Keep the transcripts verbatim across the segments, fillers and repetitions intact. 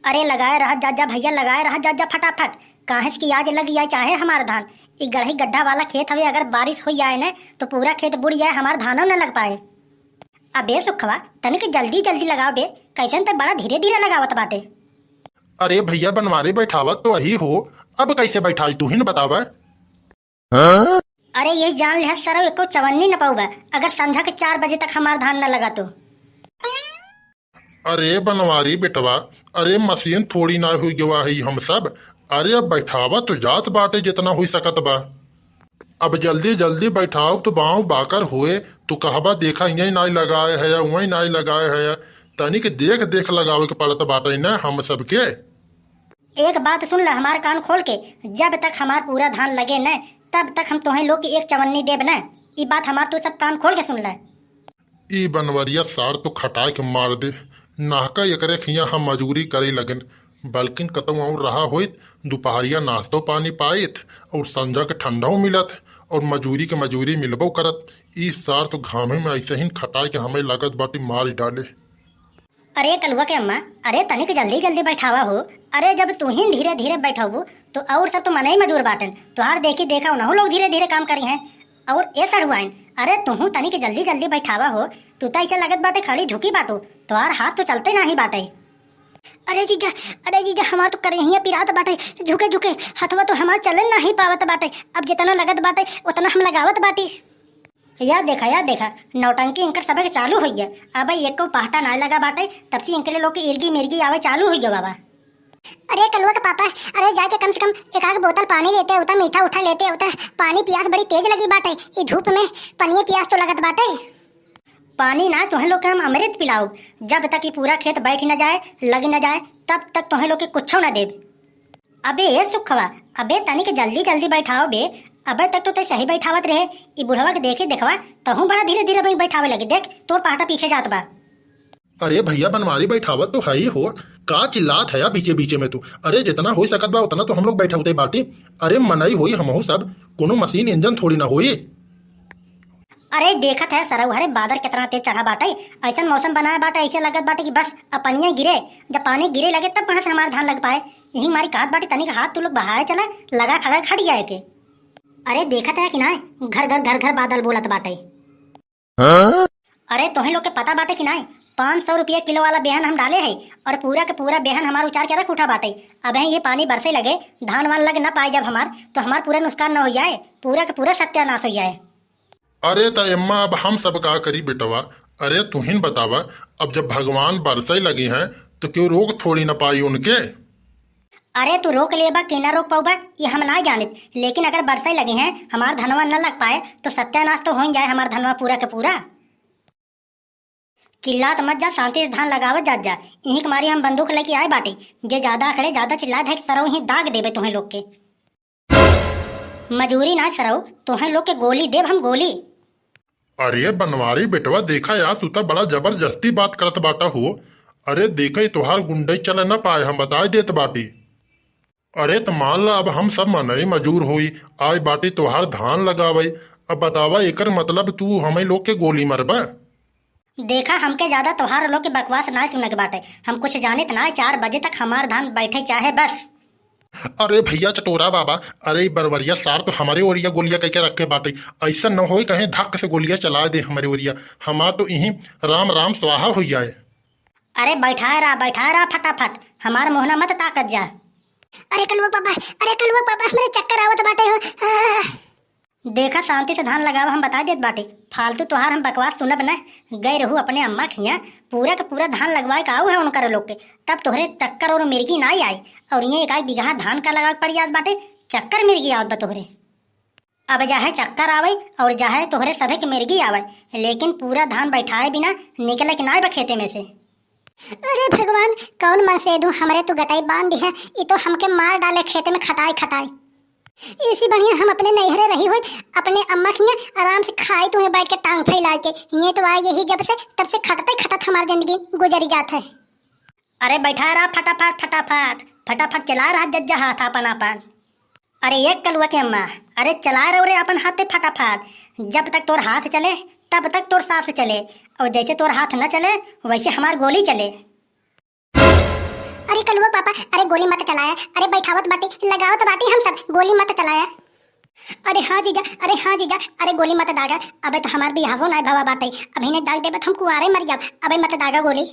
अरे लगाए रह जा, जा भइया, लगाए रह जा, जा फटाफट। काहे से कि आज लग जाए चाहे हमार धान, ई गड़ही गड्ढा वाला खेत हवे, अगर बारिश होइ जाए न तो पूरा खेत बुड़ जाए, हमार धानो न लग पाए। अबे सुखवा, तनिक जल्दी जल्दी लगाव बे, कइसन ते बड़ा धीरे धीरे लगावत बाटे। अरे भइया बनवारी, बैठावत तो अही हो, अब कइसे बैठाई तू ही न बतावा। अरे यही जान लिहा सरऊ, एको चवन्नी न पउबा अगर संझा के चार बजे तक हमार धान न लगा तो। अरे बनवारी बेटवा, अरे मशीन थोड़ी ना हुइ गवा है हम सब। अरे अब बैठावा तो जात बाटे जितना हुइ सकत बा। अब जल्दी जल्दी बैठाव तो बाँव बाकर होए, तू कहबा देखा इहें नाई लगाए है या उहें नाई लगाए है, तनिक देख देख लगावे के पड़त बाटे न हम सबके। एक बात सुन ल हमार कान खोल के, जब तक हमार पूरा धान लगे न तब तक हम तोहें लोग के एक चवन्नी देब न। ई बात हमार तू सब कान खोल के सुन ल। ई बनवरिया सार तो खटाए के मार दे। नाहका एकरे खिया हम मजूरी करे लगन, बल्किन कतौ और रहा होइत, दुपहरिया नाश्तो पानी पाइत और संझा के ठंडौ मिलत और मजूरी के मजूरी मिलबो करत। ई सार तो घामे में ऐसे ही खटाए के हमें लागत बाटी मार डाले। अरे कलुआ के अम्मा, अरे तनिक जल्दी जल्दी बैठावा हो। अरे जब तू ही धीरे धीरे बैठबू तो और सब तो मनई मजूर बाटन, तोहार देखी देखा उनहु लोग धीरे धीरे काम करी हैं। और ए सड़ुआइन, अरे तुहू तनिक जल्दी जल्दी बैठावा हो, तू तो ऐसे लगत बाटे खड़ी झुकी बाटू, तोहार हाथ तो चलते नाही बाटे। अरे जीजा, अरे जीजा, हमार तो करहिया पिरात बाटे, झुके झुके हथवा तो हमार चले नाही पावत बाटे। अब जितना लगत बाटे उतना हम लगावत बाटी। या देखा, या देखा, नौटंकी इनकर सबक चालू होइ गया। अब एको पहटा ना लगा बाटे, तब से इनके लोग के इर्गी मिर्गी आवे चालू होइ गया बाबा। अरे कलुआ के पापा, अरे जाके कम से कम एक आध बोतल पानी लेते होता, मीठा उठा लेते होता। पानी पियास बड़ी तेज लगी बाटे, ई धूप में पनिये पियास तो लगत बाटे। पानी ना, तोहन लोग के हम अमृत पिलाउब। जब तक ई पूरा खेत बैठ न जाए, लग न जाए, तब तक तोहन लोग के कुछो ना देब। अबे ए सुखवा, अबे तनिक जल्दी जल्दी बैठाव बे। अबे तक तो तै सही बैठावत रहे, ई बुढ़वा के देखे देखवा, तहूँ बड़ा धीरे धीरे बै-, बैठावे लगे। देख, तोर पहटा पीछे जात बा। अरे भइया बनवारी, बैठावत तो हई हो, का चिल्लात हया बीचे बीचे में तू? अरे जितना होइ सकत बा उतना तो हम लोग बैठौते बाटी। अरे मनई होई हमहू सब, कोनो मशीन इंजन थोड़ी ना होई। अरे देखत है सरऊ, अरे बादर कितना तेज चढ़ा बाटे, ऐसन मौसम बनाए बाटे, ऐसे लगत बाटे कि बस अब पनिया गिरे, जब पानी गिरे लगे तब कहाँ से हमार धान लग पाए। यही मारी कहत बाटे तनिक हाथ तू लोग बहाए चला, लगा फगा खड़ी जाए के। अरे देखत है कि ना, घर घर घर घर बादल बोलत बाटे। अरे तोहे लोग के पता बाटे कि नाई, पाँच सौ रुपया किलो वाला बेहन हम डाले है और पूरा के पूरा बेहन हमार उचार के रख उठा बाटे। अबहीं ये पानी बरसे लगे, धान वान लग ना पाए जब हमार, तो हमार पूरा नुकसान न होइ जाए, पूरा के पूरा सत्यानाश होइ जाए। अरे त एम्मा अब हम सब का करी बेटवा? अरे तुहिन बतावा, अब जब भगवान बरसे लगे हैं तो क्यों रोक थोड़ी न पाई उनके। अरे तू रोक लेबा कि ना रोक पउबा, ये हम ना जानित, लेकिन अगर बरसे लगे हैं, हमार धनवा न लग पाए, तो सत्यानाश तो होइ जाए हमार धनवा पूरा के पूरा। चिल्लात मत जा, शांति से धान लगावत जात जा। इही के मारी हम बंदूक लेके आए बाटी, जे ज्यादा अकड़े, ज्यादा चिल्लाए धाए सरऊ ही दाग देबे तोहे लोग के। मजूरी ना सरऊ, तोहे लोग के गोली देब हम, गोली। अरे बनवारी बेटवा, देखा यार, तू त बड़ा जबरदस्ती बात करत बाटा हो। अरे देखा, ये तोहार गुंडई चले न पाए, हम बताए देत बाटी। अरे त मान ला, अब हम सब मनई मजूर होई, आए बाटी तोहार धान लगावे। अब बतावा, एकर मतलब तू हमें लोग के गोली मरबा? देखा, हमके ज्यादा तोहार लोग के बकवास ना सुने के बाटे। हम कुछ जानित ना, चार बजे तक हमार धान बैठे चाहे बस। अरे भइया चटोरा बाबा, अरे ई बरवरिया सार तो हमारे ओरिया गोलिया कइके रखे बाटे। ऐसा न होई कहीं धक्क से गोलिया चला दे हमारे ओरिया। हमार तो इहीं राम राम स्वाहा होइ जाए। अरे बैठाए रहा, बैठाए रहा फटाफट, हमार मोहना मत ताकत जा। अरे कलुआ बाबा, अरे कलुआ बाबा, हमरे चक्कर आवत बाटे हो। आह। देखा, शांति से धान लगावा, हम बताए देत बाटे। फालतू तोहार हम बकवास सुनब न। गए रहू अपने अम्मा खिया, पूरा के पूरा धान लगवाए के आऊ है उनकर लोग के, तब तोहरे चक्कर और मिर्गी ना आई। और ये एक आध बीघा धान का लगावे के पड़ जात बाटे, चक्कर मिर्गी आवत बा तोहरे। अब जाहे चक्कर आवे और जाहे तोहरे सभे के मिर्गी आवे, लेकिन पूरा धान बैठाए बिना निकले के नाय बा खेते में से। अरे भगवान, कौन मनसेधू हमरे तू गटाई बांध दिहे, ई तो हमके मार डाले खेते में खटाई खटाई। इसी बढ़िया हम अपने नैहरे रही होइत, अपने अम्मा खिया आराम से खाई तुहे बैठ के टांग फैला के। ये तो आई यही जब से, तब से खटते खटत हमार जिंदगी गुजरी जात है। अरे बैठा रहा फटाफट, फटाफट, फटाफट चला रहा जज्जा हाथ आपन आपन। अरे एक कलुआ के अम्मा, अरे चला रहो रे अपन हाथ पे फटाफट। जब तक तोर हाथ चले, तब तक तोर सांस चले, और जैसे तोर हाथ न चले, वैसे हमार गोली चले। अरे कलुआ पापा, अरे गोली मत चलाया, अरे बैठावत बाटी, लगावत बाटी हम सब, गोली मत चलाया। अरे हाँ जीजा, अरे हाँ जीजा, अरे गोली मत दागा, अबे तो हमार बियाहो नाय भवा बाटे, अभी ने दाग देबे तो हम कुआरे मर जाब, अबे मत दागा गोली।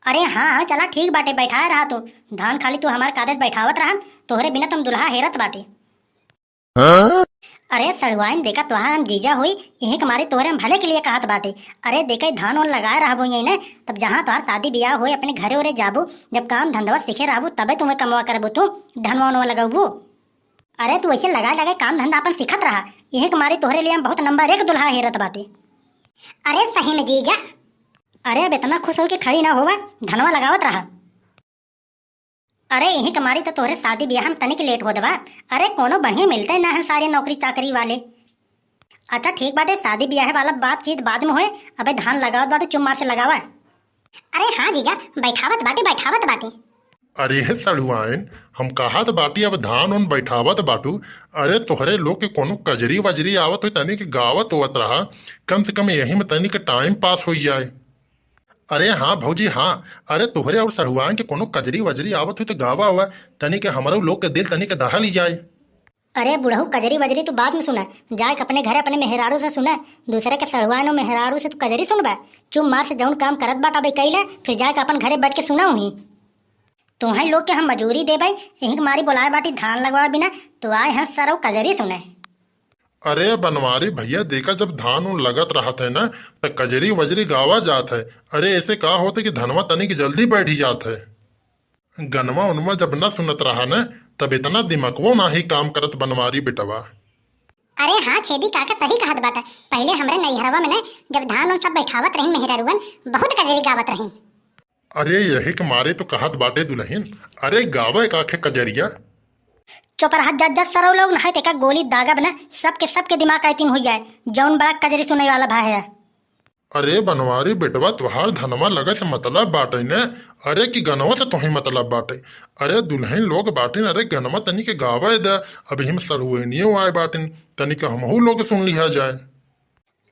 अरे हाँ हाँ, चला ठीक बाटे, बैठाए रहा तू, धान खाली तू हमार कागज बैठावत रहा, तोहरे बिना तुम दुल्हा हेरत बाटे। अरे सड़ुआइन, देखा तोहार हम जीजा होई, यही के मारे तोहरे हम भले के लिए कहत बाटे। अरे देखा, धान ओन लगाए रहबो यही ने, तब जहाँ तोहार शादी बियाह होई, अपने घरे ओरे जाबो, जब काम धंधवा सीखे रहबो, तबे तुम्हें कमवा करबो तू, धनवा ओनवा लगबो। अरे तू ऐसे लगाए लगाए काम धंधा अपन सीखत रहा, यही के मारे तोहरे लिए हम बहुत नंबर एक दुल्हा हेरत बाटे। अरे सही में जीजा। अरे अब इतना खुश हो के खड़ी ना होवा, धनवा लगावत रहा। अरे यही के मारी तो तोहरे शादी बियाह में तनिक लेट हो देवा। अरे कोनो बढ़िया मिलते ना है सारे नौकरी चाकरी वाले। अच्छा ठीक बाटे, शादी बियाह वाला बातचीत बाद में होए, अबे धान लगावत बाटू, चुप मार से लगावा। अरे हाँ जीजा, बैठावत बाटी, बैठावत बाटी। अरे हे सड़ुआइन, हम कहत बाटी अब धान उन बैठावत बाटू। अरे तोहरे लोग के कोनो कजरी वजरी आवत हो, तनिक गावत होवत रहा, कम से कम यही में तनिक टाइम पास हो जाए। अरे हाँ भौजी हाँ, अरे तोहरे और सड़ुआइन के कोनो कजरी वजरी आवत हो तो गावा हुआ, तनिक हमरो लोग के दिल तनिक दहल जाए। अरे बुढ़ऊ, कजरी वजरी तू बाद में सुना, जाए के अपने घरे अपने मेहरारू से सुना, दूसरे के सड़ुआइन और मेहरारू से तू कजरी सुनबा? चुप मार से जौन काम करत बाटा बे कइला, फिर जाए के अपन घरे बैठ के सुना वहीं। तोहई लोग के हम मजूरी देबै, यही के मारी बोलाए बाटी धान लगवा बिना, तो आए हैं सरऊ कजरी सुने। अरे बनवारी भैया, देखा जब धान उन लगत रहत है ना, त कजरी वजरी गावा जात है। अरे ऐसे का होते कि धनवा तनिक जल्दी बैठी जात है। गनवा उनवा जब न सुनत रहा न, तब इतना दिमागवो नाही काम करत बनवारी बेटवा। अरे हाँ छेदी काका सही कहत बाटा, पहिले हमरे नैहरवा में न जब धान उन सब बैठावत रही मेहरारुअन, बहुत कजरी गावत रही। अरे यही के मारे तो कहत बाटे दुलहिन, अरे गावे काखे कजरिया। चुप रह जज जज सरौ लोग, नहीं तेका गोली दागब न, सबके सबके दिमाग आइतिन हो जाए, जौन बड़ा कजरी सुने वाला भा है। अरे बनवारी बेटवा, तोहार धनवा लगे से मतलब बाटे ने? अरे कि गनवा से तोही मतलब बाटे? अरे दुलहिन लोग बाटिन, अरे गनवा तनी के गावे दे, अभी हम सरुएनियो आए बाटिन, तनी के हमहू लोग सुन लिहा जाए।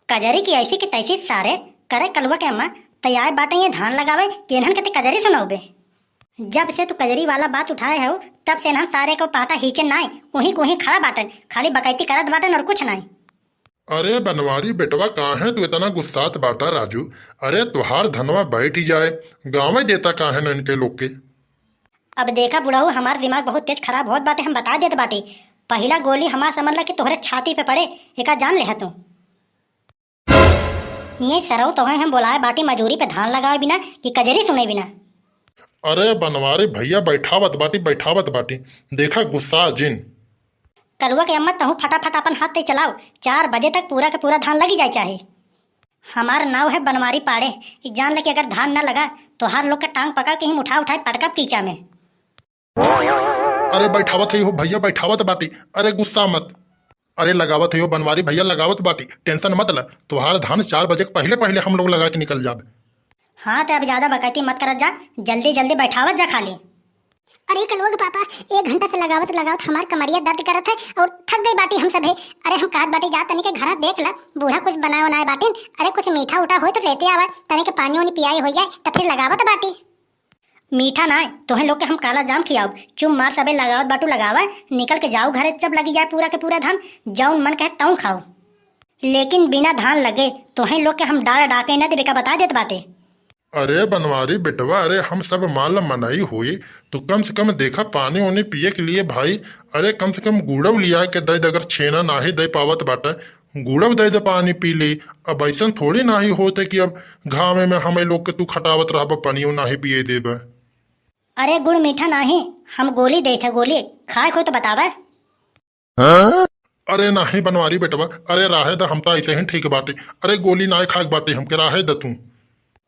कजरी की ऐसी की तैसी सारे, करे कलुआ के अम्मा, तैयार बाटे ये धान लगावे कि इन्हन के ते कजरी सुनाओबे? जब से तू कजरी वाला बात उठाए हो, तब से इन्हन सारे को पाटा हीचे नाई, उही को उही खड़ा बाटन, खाली बकैती करत बाटन और कुछ नाई। अरे बनवारी बेटवा, काहे तू इतना गुस्सात बाटा राजू? अरे तोहार धनवा बैठ ही जाए, गावे देता काहे न इनके लोग के? अब देखा बुढ़ऊ, हमार दिमाग बहुत तेज खराब होत बाटे, हम बता देत बाटे। पहिला गोली हमार समझ ला कि तोहरे छाती पे पड़े, एका जान लेहा तू। ये सरऊ तोहे हम बोलाए बाटी मजूरी पे धान लगावे बिना कि कजरी सुने बिना। अरे बनवारी भैया, बैठावत बाटी, बैठावत बाटी, देखा गुस्सा जिन। कलुआ के अम्मा, तहूँ फटाफट अपन हाथ ते चलाओ, चार बजे तक पूरा के पूरा धान लगी जाए चाहे। हमार नाव है बनवारी पाड़े, ई जान ले कि अगर धान न लगा, तो हर लोग के टांग पकड़ के ही उठा उठाए पटकब कीचा में। अरे बैठावत है हो भैया, बैठावत बाटी, अरे गुस्सा मत। अरे लगावत है हो बनवारी भैया, लगावत बाटी, tension मत ल, तोहार धान चार बजे के पहिले पहिले हम लोग लगा के निकल जाब। हाँ, तो अब ज्यादा बकैती मत करत जा, जल्दी जल्दी बैठावत जा खाली। अरे कलुआ के पापा, एक घंटा से लगावत लगावत हमार कमरिया दर्द करत है और थक गई बाटी हम सभे। अरे हम कहत बाटी जा तनी के घरा देख ला, बूढ़ा कुछ बनाए उनाए बाटिन। अरे कुछ मीठा उठा होई तो लेते आवा, तनी के पानी उनी पियाई हो जाए, तो फिर लगावत बाटी। मीठा नाय, तोहे लोग के हम काला जाम खियाब। चुप मार सबे लगावत बाटू लगावा, निकल के जाओ घरे, जब लगी जाए पूरा के पूरा धान, जौन मन कहे तौन खाओ। लेकिन बिना धान लगे तोहे लोग के हम डाल डाके न देबे का बता देत बाटे। अरे बनवारी बेटवा, अरे हम सब माल मनई होई, तू कम से कम देखा पानी ओनी पिए के लिए भाई, अरे कम से कम गुड़व लिया के दे दे, अगर छेना नाही दे पावत बाटे, गुड़व दे दे, पानी पी ले। अब ऐसन थोड़ी नाही होते कि अब घामे में हमें लोग के तू खटावत रहबा, पानियो नाही पिए देबे। अरे गुड़ मीठा नाही, हम गोली देत है, गोली खाए को तो बतावे। अरे नाही बनवारी बेटवा, अरे राहे द, हम तो ऐसे ही ठीक बाटे। अरे गोली नाही खाए के बाटे, हमके राहे द तू।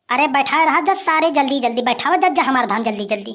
अरे बैठाए रहा जज सारे, जल्दी जल्दी बैठावा जज जा हमार धान जल्दी जल्दी।